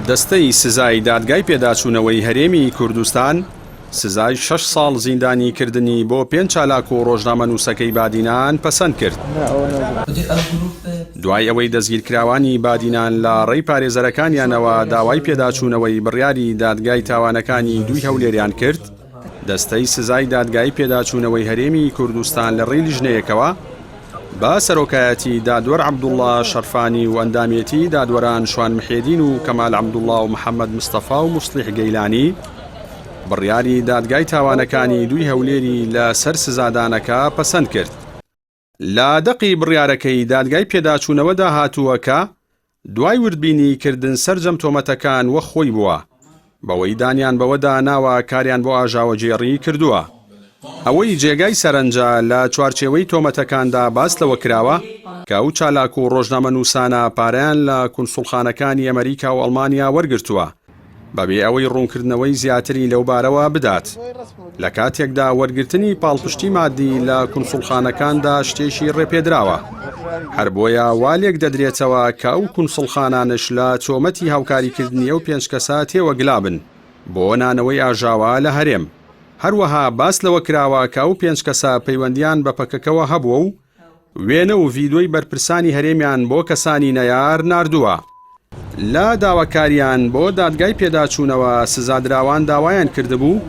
دەستەی سزای دادگای پێداچوونەوەی هەرێمی کوردستان سزای شەش ساڵ زیندانی کردنی بۆ پێنج چالاک و ڕۆژنامەنووسەکەی بادینان پەسەند کرد. دوای ئەوەی دەستگیرکراوانی بادینان لە ڕێی پارێزەرەکانیانەوە داوای پێداچوونەوەی بڕیاری دادگای تاوانەکانی دووی هەولێریان کرد، دەستەی سزای دادگای پێداچوونەوەی هەرێمی کوردستان لە ڕێی لیژنەیەکەوە بە سەرۆکایەتی دادوەر عەبدوڵڵا شەرفانی و ئەندامێتی دادوەران شوان محێدین و کەمال عەبدوڵڵا و محەمەد مستەفا و موسڵیح گەیلانی بڕیاری دادگای تاوانەکانی دووی هەولێری لە سەر سزادانەکە پەسەند کرد. لە دەقی بڕیارەکەی دادگای پێداچوونەوەدا هاتووە کە، دوای وردبینی کردن سەرجەم تۆمەتەکان وەک خۆی بووە، بەوەی دانیان بەوەدا ناوە کاریان بۆ ئاژاوەگێڕی کردووە. ئەوەی جێگای سەرنجە لە چوارچێوەی تۆمەتەکاندا باس لەوە کراوە کە ئەو چالاک و ڕۆژنامەنووسانە پارەیان لە کونسوڵخانەکانی ئەمەریکا و ئەڵمانیا وەرگرتووە، بەبێ ئەوەی ڕوونکردنەوەی زیاتری لەوبارەوە بدات، لە کاتێکدا وەرگرتنی پاڵپشتی مادی لە کونسوڵخانەکاندا شتێکی ڕێپێدراوە، هەر بۆیە وا لێکدەدرێتەوە کە ئەو کونسوڵخانانەش لە تۆمەتی هاوکاریکردنی ئەو پێنج کەسە تێوەگلابن بۆ نانەوەی ئاژاوە لە هەرێم. هەروەها باس لەوە کراوە کە ئەو پێنج کەسە پەیوەندییان بە پەکەکەوە هەبووە و وێنە و ڤیدۆی بەرپرسانی هەرێمیان بۆ کەسانی نەیار ناردووە. لە داواکاریان بۆ دادگای پێداچوونەوە سزادراوان داوایان کردبوو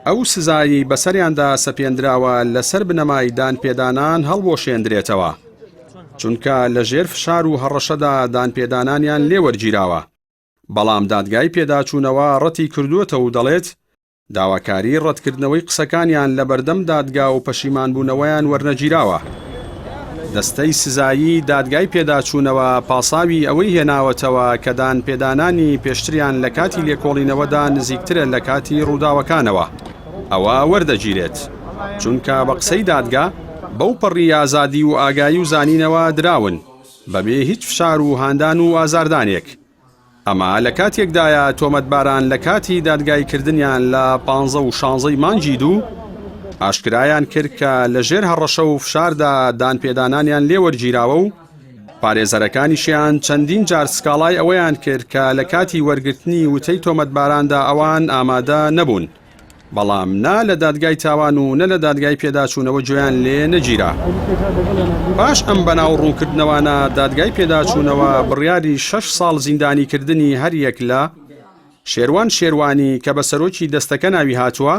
ئەو سزایەی بەسەریاندا سەپێندراوە لەسەر بنەمای دانپێدانان هەڵبوەشێندرێتەوە، چونکە لەژێر فشار و هەڕەشەدا دانپێدانانیان لێوەرگیراوە، بەڵام دادگای پێداچوونەوە ڕەتی کردووەتەوە و دەڵێت، داواکاری ڕەتکردنەوەی قسەکانیان لەبەردەم دادگا و پەشیمانبوونەوەیان وەرنەگیراوە. دەستەی سزایی دادگای پێداچوونەوە پاساوی ئەوەی هێناوەتەوە کە دانپێدانانی پێشتریان لە کاتی لێکۆڵینەوەدا نزیکترە لە کاتی ڕووداوەکانەوە ئەوە وەردەگیرێت، چونکە بە قسەی دادگا بەوپەڕی ئازادی و ئاگایی و زانینەوە دراون بەبێ هیچ فشار و هاندان و ئازاردانێک. ئەمە لە کاتێکدایە تۆمەتباران لە کاتی دادگاییکردنیان لە پانزە و شانزەی مانگی دوو ئاشکرایان کرد کە لە ژێر هەڕەشە و فشاردا دانپێدانانیان لێوەرگیراوە و پارێزەرەکانیشیان چەندین جار سکاڵای ئەوەیان کرد کە لە کاتی وەرگرتنی وتەی تۆمەتباراندا ئەوان ئامادە نەبوون. بەڵام نا لە دادگای تاوان و نە لە دادگای پێداچوونەوە گوێیان لێ نەگیرا. پاش ئەم بەناو ڕوونکردنەوانە دادگای پێداچوونەوە بڕیاری شەش ساڵ زیندانیکردنی هەریەک لە، شێروان شێروانی کە بە سەرۆکی دەستەکە ناوی هاتووە،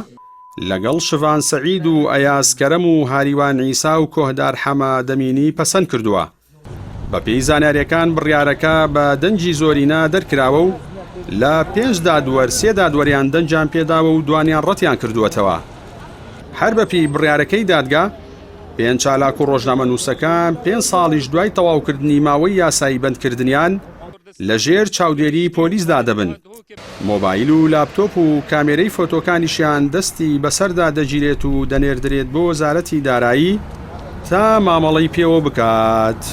لەگەڵ شڤان سەعید و ئەیاز کەرەم و هاریوان عیسا و کۆهدار حەمە دەمینی پەسەند کردووە. بەپێی زانیارییەکان بڕیارەکە بە دەنگی زۆرینە دەرکراوە و لە پێنج دادوەر سێ دادوەریان دەنگیان پێداوە و دوانیان ڕەتیان کردووەتەوە. هەر بەپێی بڕیارەکەی دادگا، پێنج چالاک و ڕۆژنامەنووسەکان پێنج ساڵیش دوای تەواوکردنی ماوەی یاسایی بەندکردنیان لەژێر چاودێریی پۆلیسدا دەبن. مۆبایل و لاپتۆپ و کامێرەی فۆتۆکانیشیان دەستی بەسەردا دەگیرێت و دەنێردرێت بۆ وەزارەتی دارایی تا مامەڵەی پێوە بکات.